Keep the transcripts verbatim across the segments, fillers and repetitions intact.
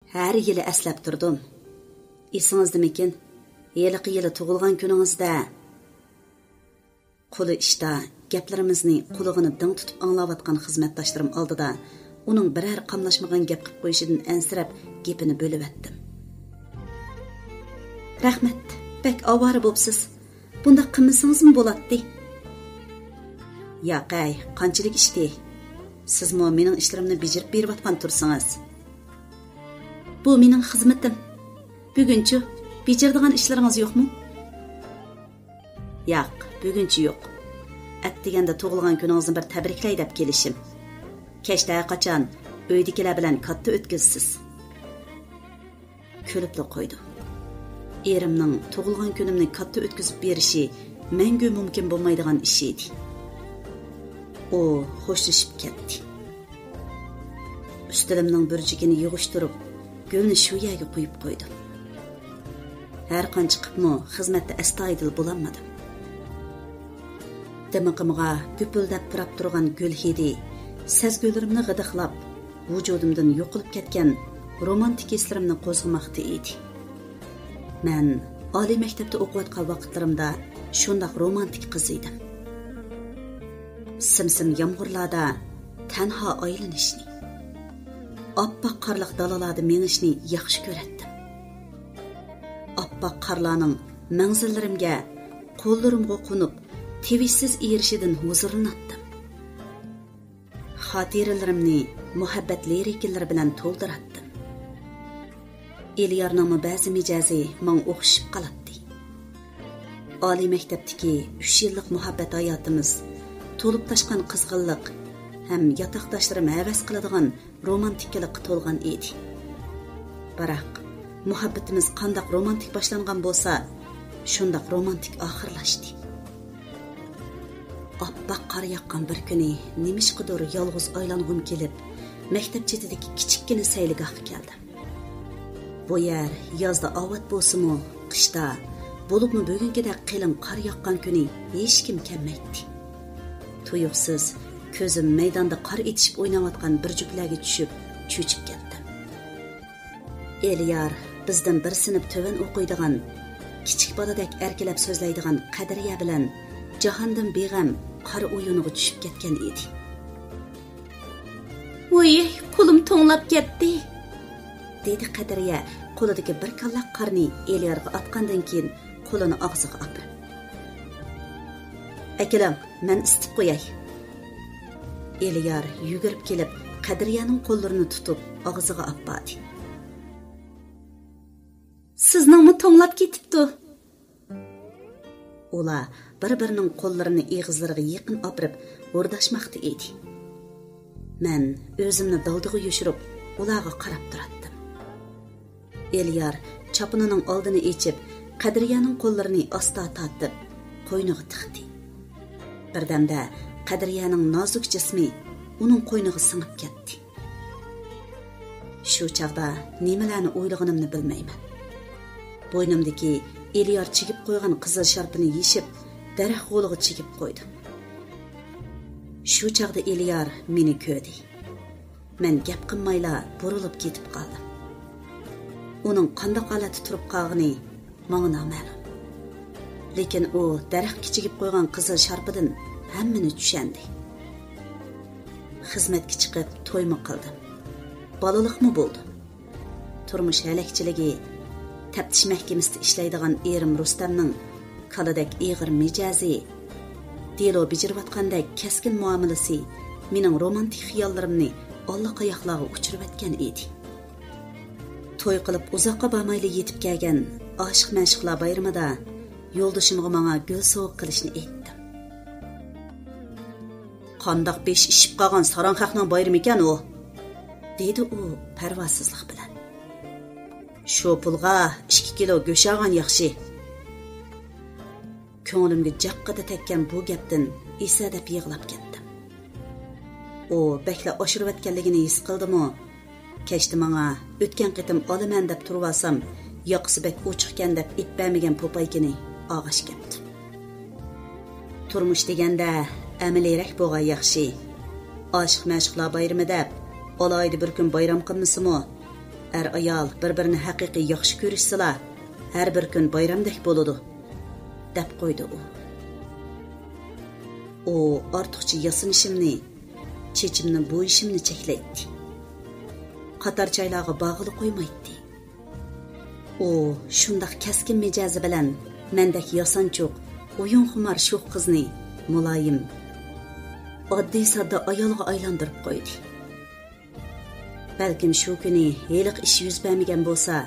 ھەر يىلى ئەسلەپ تۇردۇم. ئېسىڭىزدىمىكىن؟ ھېلىقى يىلى تۇغۇلغان كۈنىڭىزدە. قولى ئىشتا، گەپلىرىمىزنى قۇلىقىنى دىڭ تۇتۇپ ئاڭلاۋاتقان خىزمەتداشلىرىم ئالدىدا ئۇنىڭ بىرەر قاملاشمىغان گەپ قىلىپ قويۇشىدىن ئەنسىرەپ، گېپىنى بۆلۈۋەتتىم. رەھمەت، بەك ئاۋارە بوپسىز. بۇنداق قىلمىسىڭىزمۇ بولاتتى. ياقەي، قانچىلىك ئىشتى؟ سىزمۇ مېنىڭ ئىشلىرىمنى بېجىرىپ بېرىۋاتقان تۇرسىڭىز. بۇ مېنىڭ خىزمىتىم. بۈگۈنچۇ، بېجىرىدىغان ئىشلىرىڭىز يوقمۇ؟ ياق، بۈگۈنچە يوق. ئەتىگەندە تۇغۇلغان كۈنىڭىزنى بىر تەبرىكلەي دەپ كېلىشىم. كەچتە ھەرقاچان ئۆيدىكىلەر بىلەن كاتتا ئۆتكۈزىسىز. كۈلۈپلا قويدۇم. ئېرىمنىڭ تۇغۇلغان كۈنۈمنى كاتتا ئۆتكۈزۈپ بېرىشى مەڭگۈ مۇمكىن بولمايدىغان ئىش ئىدى. ئۇ خوشلىشىپ كەتتى. ئۈستىلىمنىڭ بۇرجىكىنى يىغىشتۇرۇپ، گۈلنى شۇ يەرگە قويۇپ قويدۇم. ھەر قانچە قىپمۇ خىزمەتتە ئەستايىدىل بولالمىدىم. دىمىقىمغا گۈپۈلدەپ پۇراپ تۇرغان گۈل ھىدى سەزگۈلىرىمنى غىدىقلاپ، ۋۇجۇدۇمدىن يوقىلىپ كەتكەن رومانتىك ھېسلىرىمنى قوزغىماقتا ئىدى. مەن ئالىي مەكتەپتە ئوقۇۋاتقان ۋاقىتلىرىمدا شۇنداق رومانتىك قىز ئىدىم. سىم-سىم يامغۇرلاردا تەنھا ئايلىنىشنى، ئاپئاق قارلىق دالىلاردا مېڭىشنى ياخشى كۆرەتتىم. ئاپئاق قارلارنىڭ مەڭزىللىرىمگە، قوللىرىمغا قونۇپ، تىۋىشسىز ئېرىشىدىن ھۇزۇرلىناتتىم. خاتىرىلىرىمنى مۇھەببەت لىرىكىلىرى بىلەن تولدۇراتتىم. ئېلىيارنىڭمۇ بەزى مىجەزى ماڭا ئوخشىشىپ قالاتتى. ئالىي مەكتەپتىكى ئۈچ يىللىق مۇھەببەت ھاياتىمىز تولۇپ تاشقان قىزغىنلىق ھەم ياتاقداشلىرىم ھەۋەس قىلىدىغان رومانتىكىلىققا تولغان ئىدى. بىراق، مۇھەببىتىمىز قانداق رومانتىك باشلانغان بولسا، شۇنداق رومانتىك ئاخىرلاشتى. ئاپئاق قار ياغقان بىر كۈنى نېمىشقىدۇر يالغۇز ئايلانغۇم كېلىپ، مەكتەپ چېتىدىكى كىچىككىنە سەيلىگاھقا كەلدىم. بۇ يەر يازدا ئاۋات بولسىمۇ، قىشتا، بولۇپمۇ بۈگۈنكىدەك قېلىن قار ياغقان كۈنى ھېچكىم كەلمەيتتى. تۇيۇقسىز كۆزۈم مەيداندا قار ئېتىشىپ ئويناۋاتقان بىر جۈپلەرگە چۈشۈپ، چۆچۈپ كەتتىم. ئېلىيار بىزدىن بىر سىنىپ تۆۋەن ئوقۇيدىغان، كىچىك بالىدەك ئەركىلەپ سۆزلەيدىغان قەدرىيە بىلەن جاھاندىن بىغەم قار ئويۇنىغا چۈشۈپ كەتكەن ئىدى. ۋۇي، قولۇم توڭلاپ كەتتى، دېدى قەدرىيە قولىدىكى بىر كاللەك قارنى ئېلىيارغا ئاتقاندىن كېيىن قولىنى ئاغزىغا ئاپىرىپ. ئەكېلىڭ، مەن ئىسىتىپ قوياي. ئېلىيار يۈگۈرۈپ كېلىپ، قەدرىيەنىڭ قوللىرىنى تۇتۇپ، ئاغزىغا ئاپاردى. سىزنىڭمۇ توڭلاپ كېتىپتۇ. ئۇلار بىر-بىرىنىڭ قوللىرىنى ئېغىزلىرىغا يېقىن ئاپىرىپ، ھورداشماقتا ئىدى. مەن ئۆزۈمنى دالدىغا يوشۇرۇپ، ئۇلارغا قاراپ تۇراتتىم. ئېلىيار چاپىنىنىڭ ئالدىنى ئېچىپ، قەدرىيەنىڭ قوللىرىنى ئاستا تارتىپ، قوينىغا تىقتى. بىردەمدە قەدرىيەنىڭ نازۇك جىسمى ئۇنىڭ قوينىغا سىڭىپ كەتتى. شۇ چاغدا نېمىلەرنى ئويلىغىنىمنى بىلمەيمەن. بوينۇمدىكى ئېلىيار چىگىپ قويغان قىزىل شارپىنى يېشىپ، دەرەخ غولىغا چىگىپ قويدۇم. شۇ چاغدا ئېلىيار مېنى كۆردى. مەن گەپ قىلمايلا بۇرۇلۇپ كېتىپ قالدىم. ئۇنىڭ قانداق ھالەتتە تۇرۇپ قالغىنى ماڭا نامەلۇم. لېكىن ئۇ دەرەخكە چىگىپ قويغان قىزىل شارپىدىن ھەممىنى چۈشەندى. خىزمەتكە چىقىپ تويمۇ قىلدىم. بالىلىقمۇ بولدى. تۇرمۇش ھەلەكچىلىكى، تەپتىش مەھكىمىسىدە ئىشلەيدىغان ئېرىم رۇستەمنىڭ كالىدەك ئېغىر مىجەزى، دېلو بېجىرىۋاتقاندەك كەسكىن مۇئامىلىسى مېنىڭ رومانتىك خىياللىرىمنى ئاللىقاياقلارغا ئۇچۇرۇۋەتكەن ئىدى. توي قىلىپ ئۇزاققا بارمايلا يېتىپ كەلگەن ئاشىق-مەشۇقلار بايرىمىدا يولدىشىمغا ماڭا گۈل سوۋغا قىلىشنى ئېيتتىم. «قانداق بېشى ئىششىپ قالغان ساراڭ خەقنىڭ بايرىمىكەن ئۇ؟» دېدى ئۇ پەرۋاسىزلىق بىلەن. «شۇ پۇلغا ئىككى كىلو گۆش ئالغان ياخشى.» كۆڭلۈمگە جاققىدە تەگكەن بۇ گەپتىن ئېسەدەپ يىغلاپ كەتتىم. ئۇ بەكلا ئاشۇرۇۋەتكەنلىكىنى ھېس قىلدىمۇ، كەچتە ماڭا ئۆتكەن قېتىم ئالىمەن دەپ تۇرۇۋالسام، ياقىسى بەك ئوچۇقكەن دەپ ئېلىپ بەرمىگەن پوپايكىنى ئالغاچ كەپتۇ. تۇرمۇش دېگەندە ئەمەلىيرەك بولغان ياخشى. ئاشىق-مەشۇقلار بايرىمى دەپ ئالاھىدە بىر كۈن بايرام قىلمىسىمۇ، ئەر-ئايال بىر-بىرىنى ھەقىقىي ياخشى كۆرۈشسىلا، ھەر بىر كۈن بايرامدەك بولىدۇ، دەپ قويدى ئۇ. ئۇ ئارتۇقچە ياسىنىشىمنى، چېچىمنى بويىشىمنى چەكلەيتتى. قاتار چايلارغا بارغىلى قويمايتتى. ئۇ شۇنداق كەسكىن مىجەزى بىلەن مەندەك ياسانچۇق، ئويۇنخۇمار شوخ قىزنى مۇلايىم، ئاددىي-ساددا ئايالغا ئايلاندۇرۇپ قويدى. بەلكىم شۇ كۈنى ھېلىقى ئىش يۈز بەرمىگەن بولسا،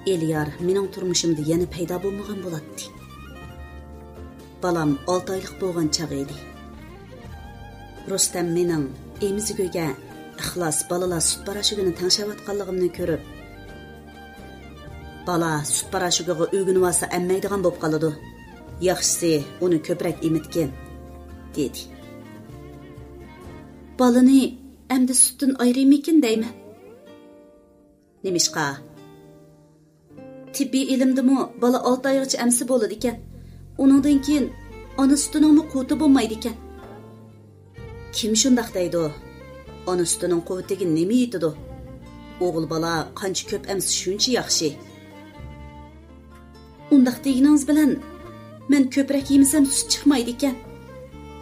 ئېلىيار مېنىڭ تۇرمۇشۇمدا يەنە پەيدا بولمىغان بولاتتى. بالام ئالتە ئايلىق بولغان چاغ ئىدى. رۇستەم مېنىڭ ئېمىزىگۈگە ئىخلاس بالىلار سۈت پاراشوكىنى تەڭشەۋاتقانلىقىمنى كۆرۈپ، «بالا سۈت پاراشوكىغا ئۆگىنىۋالسا ئەممەيدىغان بولۇپ قالىدۇ. ياخشىسى ئۇنى كۆپرەك ئېمىتكىن» دېدى. بالىنى ئەمدى سۈتتىن ئايرىيمىكىن دەيمەن. نېمىشقا؟ تېببىي ئىلىمدىمۇ بالا ئالتە ئايغىچە ئەمسە بولىدىكەن. ئۇنىڭدىن كېيىن ئانا سۈتىنىڭمۇ قۇۋۋىتى بولمايدىكەن. كىم شۇنداق دەيدۇ؟ ئانا سۈتىنىڭ قۇۋۋىتىگە نېمە يېتىدۇ؟ ئوغۇل بالا قانچە كۆپ ئەمسە شۇنچە ياخشى. ئۇنداق دېگىنىڭىز بىلەن مەن كۆپرەك يېمىسەم سۈت چىقمايدىكەن.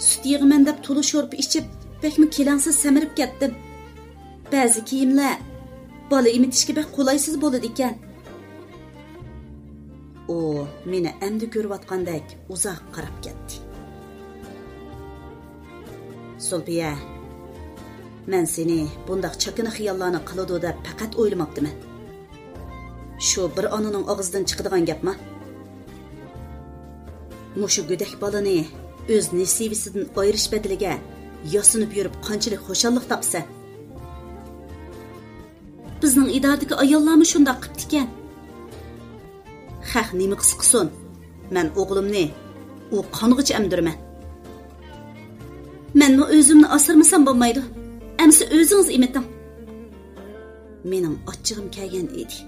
سۈت يىغىمەن دەپ تولا شورپا ئىچىپ بەكمۇ كېلەڭسىز سەمرىپ كەتتىم. بەزى كىيىملەر بالا ئېمىتىشكە بەك قولايسىز بولىدىكەن. ئۇ مېنى ئەمدى كۆرۈۋاتقاندەك ئۇزاق قاراپ كەتتى. زۇلپىيە، مەن سېنى بۇنداق چاكىنا خىياللارنى قىلىدۇ دەپ پەقەت ئويلىماپتىمەن. شۇ بىر ئانىنىڭ ئاغزىدىن چىقىدىغان گەپما؟ مۇشۇ گۆدەك بالىنى ئۆز نېسىۋىسىدىن ئايرىش بەدىلىگە ياسىنىپ يۈرۈپ قانچىلىك خۇشاللىق تاپىسەن؟ بىزنىڭ ئىدارىدىكى ئاياللارمۇ شۇنداق قىپتىكەن. خەق نېمە قىلسا قىلسۇن، مەن ئوغلۇمنى ئۇ قانغىچە ئەمدۈرىمەن. مەنمۇ ئۆزۈمنى ئاسرىمىسام بولمايدۇ. ئەمسە ئۆزىڭىز ئېمىتىڭ. مېنىڭ ئاچچىقىم كەلگەن ئىدى.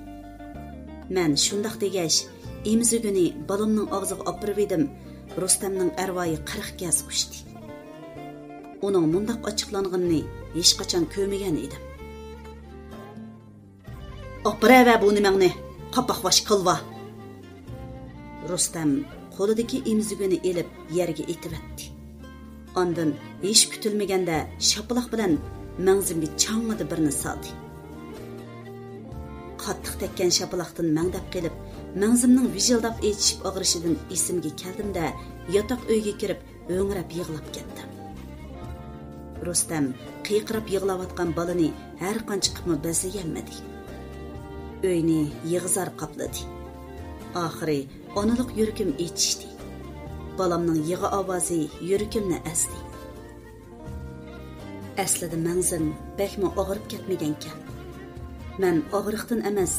مەن شۇنداق دېگەچ، ئېمىزىگۈنى بالامنىڭ ئاغزىغا ئاپىرىۋىدىم، رۇستەمنىڭ ئەرۋايى قىرىق گەز ئۇچتى. ئۇنىڭ مۇنداق ئاچچىقلانغىنىنى ھېچقاچان كۆرمىگەن ئىدىم. ئاپىرىۋەر بۇ نېمەڭنى، قاپاقباش كالۋا! رۇستەم قولىدىكى ئېمىزىگۈنى ئېلىپ يەرگە ئېتىۋەتتى. ئاندىن ھېچ كۈتۈلمىگەندە شاپىلاق بىلەن مەڭزىمگە چاڭڭىدە بىرنى سالدى. قاتتىق تەگكەن شاپىلاقتىن مەڭدەپ قېلىپ، مەڭزىمنىڭ ۋىژىلداپ ئېچىشىپ ئاغرىشىدىن ئېسىمگە كەلدىم-دە، ياتاق ئۆيگە كىرىپ، ھۆڭرەپ يىغلاپ كەتتىم. رۇستەم قىيقىراپ يىغلاۋاتقان بالىنى ھەر قانچە قىپمۇ بەزلىيەلمىدى. ئۆينى يىغا-زار قاپلىدى. ئاخىرى ئانىلىق يۈرىكىم ئېچىشتى. بالامنىڭ يىغا ئاۋازى يۈرىكىمنى ئەزدى. ئەسلىدە مەڭزىم بەكمۇ ئاغرىپ كەتمىگەنكەن. مەن ئاغرىقتىن ئەمەس،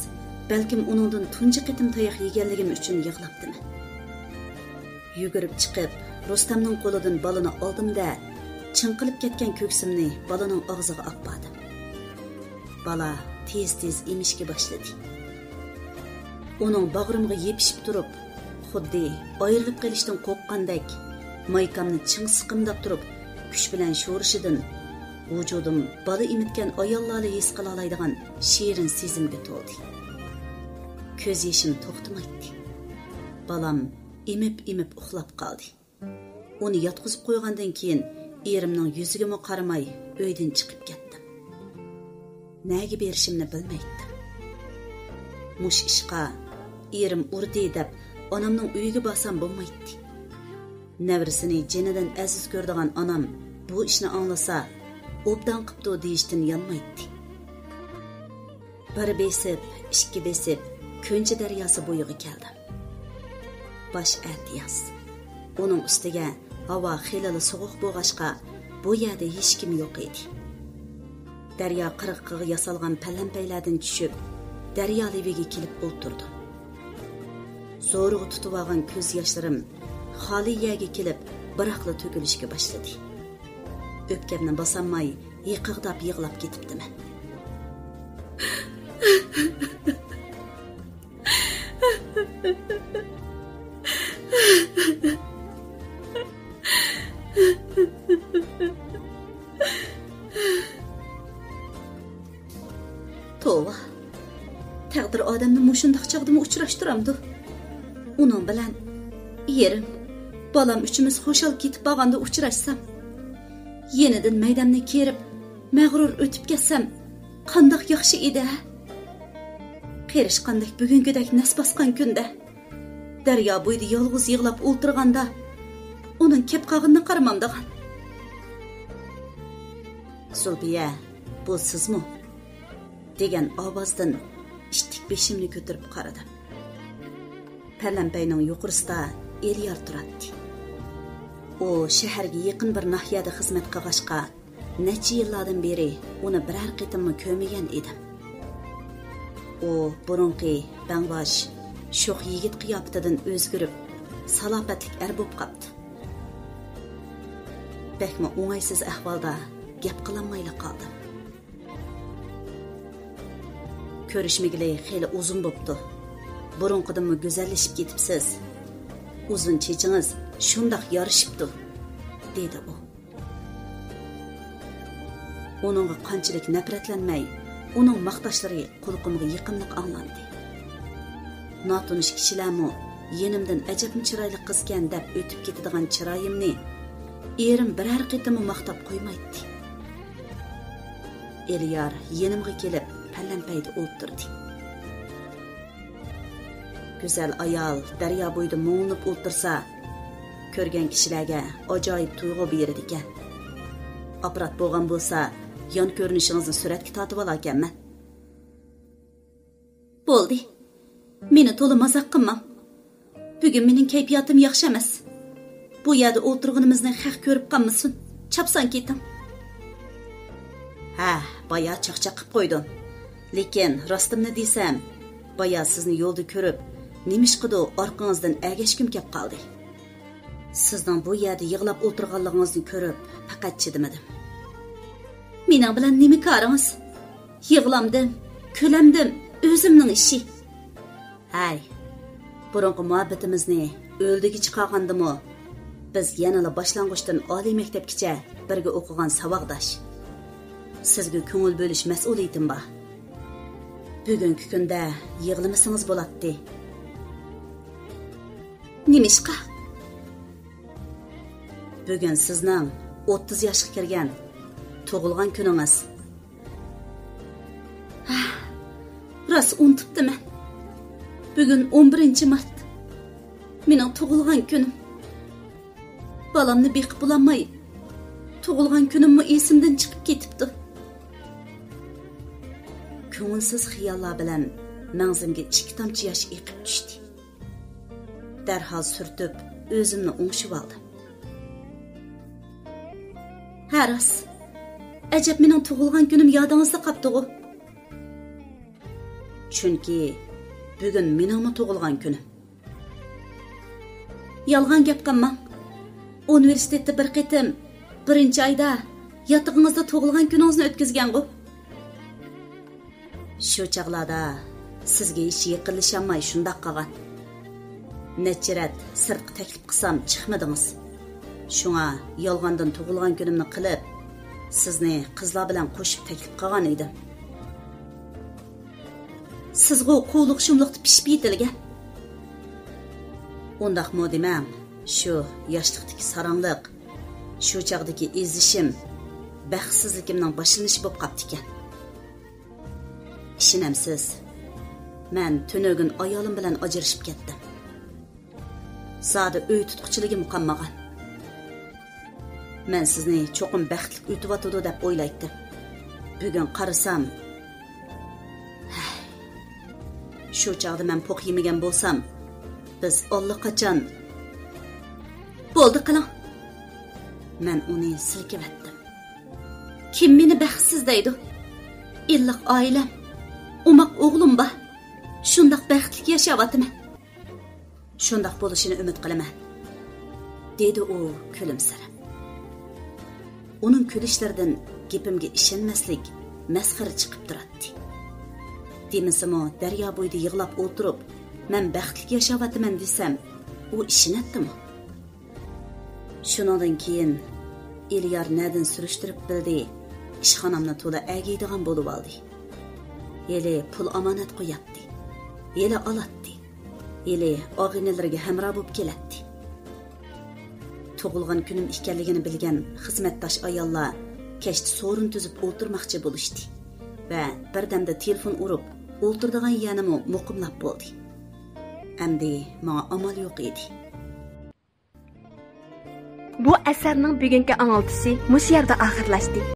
بەلكىم ئۇنىڭدىن تۇنجى قېتىم تاياق يېگەنلىكىم ئۈچۈن يىغلاپتىمەن. يۈگۈرۈپ چىقىپ، رۇستەمنىڭ قولىدىن بالىنى ئالدىم-دە، چىڭقىلىپ كەتكەن كۆكسۈمنى بالىنىڭ ئاغزىغا ئاپاردىم. بالا تېز-تېز ئېمىشكە باشلىدى. ئۇنىڭ باغرىمغا يېپىشىپ تۇرۇپ، خۇددى ئايرىلىپ قېلىشتىن قورققاندەك، مايكامنى چىڭ سىقىمداپ تۇرۇپ، كۈچ بىلەن شورىشىدىن ۋۇجۇدۇم بالا ئېمىتكەن ئاياللارلا ھېس قىلالايدىغان شېرىن سېزىمگە تولدى. كۆز يېشىم توختىمايتتى. بالام ئېمىپ-ئېمىپ ئۇخلاپ قالدى. ئۇنى ياتقۇزۇپ قويغاندىن كېيىن، ئېرىمنىڭ يۈزىگىمۇ قارىماي، ئۆيدىن چىقىپ كەتتىم. نەگە بېرىشىمنى بىلمەيتتىم. مۇشۇ ئىشقا ئېرىم ئۇردى دەپ، ئانامنىڭ ئۆيىگە بارسام بولمايتتى. نەۋرىسىنى جېنىدىن ئەزىز كۆرىدىغان ئانام بۇ ئىشنى ئاڭلىسا، «ئوبدان قىپتۇ» دېيىشتىن يانمايتتى. بىر بېسىپ، ئىككى بېسىپ، كۆنچى دەرياسى بويىغا كەلدىم. باش ئەتىياز. ئۇنىڭ ئۈستىگە ھاۋا خېلىلا سوغۇق بولغاچقا، بۇ يەردە ھېچكىم يوق ئىدى. دەريا قىرغىقىغا ياسالغان پەلەمپەيلەردىن چۈشۈپ، دەريا لېۋىگە كېلىپ ئولتۇردۇم. زورىغا تۇتۇۋالغان كۆز ياشلىرىم خالىي يەرگە كېلىپ، بىراقلا تۆكۈلۈشكە باشلىدى. ئۆپكەمنى باسالماي، ھىقىقداپ يىغلاپ كېتىپتىمەن. توۋا، تەقدىر ئادەمنى مۇشۇنداق چاغدىمۇ ئۇچراشتۇرامدۇ؟ ئۇنىڭ بىلەن ئېرىم، بالام ئۈچىمىز خۇشال كېتىپ بارغاندا ئۇچراشسام، يېنىدىن مەيدەمنى كېرىپ، مەغرۇر ئۆتۈپ كەتسەم، قانداق ياخشى ئىدى، ھە؟ قېرىشقاندەك بۈگۈنكىدەك نەس باسقان كۈندە، دەريا بويىدا يالغۇز يىغلاپ ئولتۇرغاندا، ئۇنىڭ كەپ قالغىنىنى قارىمامدىغان. زۇلپىيە، بۇ سىزمۇ؟ دېگەن ئاۋازدىن ئىتتىك بېشىمنى كۆتۈرۈپ قارىدىم. پەلەمپەينىڭ يۇقىرىسىدا ئېلىيار تۇراتتى. ئۇ شەھەرگە يېقىن بىر ناھىيەدە خىزمەت قىلغاچقا، نەچچە يىللاردىن بېرى ئۇنى بىرەر قېتىممۇ كۆرمىگەن ئىدىم. ئۇ بۇرۇنقى بەڭباش، شوخ يىگىت قىياپىتىدىن ئۆزگىرىپ، سالاپەتلىك ئەر بوپ قاپتۇ. بەكمۇ ئوڭايسىز ئەھۋالدا گەپ قىلالمايلا قالدىم. كۆرۈشمىگىلى خېلى ئۇزۇن بوپتۇ. بۇرۇنقىدىنمۇ گۈزەللىشىپ كېتىپسىز. ئۇزۇن چېچىڭىز شۇنداق يارىشىپتۇ، دېدى ئۇ. ئۇنىڭغا قانچىلىك نەپرەتلەنمەي، ئۇنىڭ ماختاشلىرى قۇلىقىمغا يېقىملىق ئاڭلاندى. ناتونۇش كىشىلەرمۇ يېنىمدىن ئەجەبمۇ چىرايلىق قىزكەن دەپ ئۆتۈپ كېتىدىغان چىرايىمنى ئېرىم بىرەر قېتىممۇ ماختاپ قويمايتتى. ئېلىيار يېنىمغا كېلىپ، پەلەمپەيدە ئولتۇردى. گۈزەل ئايال دەريا بويىدا مۇڭلىنىپ ئولتۇرسا، كۆرگەن كىشىلەرگە ئاجايىپ تۇيغۇ بېرىدىكەن. ئاپپارات بولغان بولسا، يان كۆرۈنۈشىڭىزنى سۈرەتكە تارتىۋالاركەنمەن. بولدى. مېنى تولا مازاق قىلماڭ. بۈگۈن مېنىڭ كەيپىياتىم ياخشى ئەمەس. بۇ يەردە ئولتۇرغىنىمىزنى خەق كۆرۈپ قالمىسۇن. چاپسان كېتىڭ. ھە، بايا چاقچاق قىپ قويدۇم. لېكىن راستىمنى دېسەم، بايا سىزنى يولدا كۆرۈپ، نېمىشقىدۇ ئارقىڭىزدىن ئەگەشكۈم كەپ قالدى. سىزنىڭ بۇ يەردە يىغلاپ ئولتۇرغانلىقىڭىزنى كۆرۈپ، پەقەت چىدىمىدىم. مېنىڭ بىلەن نېمە كارىڭىز؟ يىغلامدىم، كۈلەمدىم، ئۆزۈمنىڭ ئىشى. ھەي، بۇرۇنقى مۇھەببىتىمىزنى ئۆلدىگە چىقارغاندىمۇ، بىز يەنىلا باشلانغۇچتىن ئالىي مەكتەپكىچە بىرگە ئوقۇغان ساۋاقداش. سىزگە كۆڭۈل بۆلۈش مەسئۇلىيىتىم بار. بۈگۈنكى كۈندە يىغلىمىسىڭىز بولاتتى. نېمىشقا؟ بۈگۈن سىزنىڭ ئوتتۇز ياشقا كىرگەن تۇغۇلغان كۈنىڭىز. ھە، راست ئۇنتۇپتىمەن. بۈگۈن ئون بىرىنچى مارت. مېنىڭ تۇغۇلغان كۈنۈم. بالامنى بېقىپ بولالماي، تۇغۇلغان كۈنۈممۇ ئېسىمدىن چىقىپ كېتىپتۇ. كۆڭۈلسىز خىياللار بىلەن مەڭزىمگە ئىككى تامچە ياش ئېقىپ چۈشتى. دەرھال سۈرتۈپ، ئۆزۈمنى ئوڭشىۋالدىم. ھە، راست. ئەجەب، مېنىڭ تۇغۇلغان كۈنۈم يادىڭىزدا قاپتىغۇ؟ چۈنكى بۈگۈن مېنىڭمۇ تۇغۇلغان كۈنۈم. يالغان گەپ قىلماڭ. ئۇنىۋېرسىتېتتا بىر قېتىم، بىرىنچى ئايدا ياتىقىڭىزدا تۇغۇلغان كۈنىڭىزنى ئۆتكۈزگەنغۇ؟ شۇ چاغلاردا سىزگە ھېچ يېقىنلىشالماي شۇنداق قالغان. نەچچە رەت سىرتقا تەكلىپ قىلسام چىقمىدىڭىز. شۇڭا يالغاندىن تۇغۇلغان كۈنۈمنى قىلىپ، سىزنى قىزلار بىلەن قوشۇپ تەكلىپ قىلغان ئىدىم. سىزغۇ قۇۋلۇق شۇملۇقتا پىشىپ يېتىلگەن. ئۇنداقمۇ دېمەڭ، شۇ ياشلىقتىكى ساراڭلىق، شۇ چاغدىكى ئېزىشىم، بەختسىزلىكىمنىڭ باشلىنىشى بولۇپ قاپتىكەن. ئىشىنەمسىز، مەن تۈنۈگۈن ئايالىم بىلەن ئاجرىشىپ كەتتىم. زادى ئۆي تۇتقۇچىلىكىمۇ قالمىغان. مەن سىزنى چوقۇم بەختلىك ئۆتۈۋاتىدۇ دەپ ئويلايتتىم. بۈگۈن قارىسام، ھەي، شۇ چاغدا مەن پوق يېمىگەن بولسام، بىز ئاللىقاچان. بولدى قىلىڭ. مەن ئۇنى سىلكىۋەتتىم. كىم مېنى بەختسىز دەيدۇ؟ ئىللىق ئائىلەم، ئوماق ئوغلۇم بار. شۇنداق بەختلىك ياشاۋاتىمەن. شۇنداق بولۇشىنى ئۈمىد قىلىمەن، دېدى ئۇ كۈلۈمسىرەپ. ئۇنىڭ كۈلۈشلىرىدىن گېپىمگە ئىشەنمەسلىك، مەسخىرە چىقىپ تۇراتتى. دېمىسىمۇ، دەريا بويىدا يىغلاپ ئولتۇرۇپ، مەن بەختلىك ياشاۋاتىمەن دېسەم، ئۇ ئىشىنەتتىمۇ؟ شۇنىڭدىن كېيىن ئېلىيار نەدىن سۈرۈشتۈرۈپ بىلدى، ئىشخانامنى تولا ئەگىيدىغان بولۇۋالدى. ھېلى پۇل ئامانەت قوياتتى، ھېلى ئالاتتى، ھېلى ئاغىنىلىرىگە ھەمراھ بولۇپ كېلەتتى. تۇغۇلغان كۈنۈم ئىكەنلىكىنى بىلگەن خىزمەتداش ئاياللار كەچتە سورۇن تۈزۈپ ئولتۇرماقچى بولۇشتى ۋە بىردەمدە تېلېفون ئۇرۇپ، ئولتۇرىدىغان يەرنىمۇ مۇقىملاپ بولدى. ئەمدى ماڭا ئامال يوق ئىدى. بۇ ئەسەرنىڭ بۈگۈنكى ئاڭلىتىشى مۇشۇ يەردە ئاخىرلاشتى.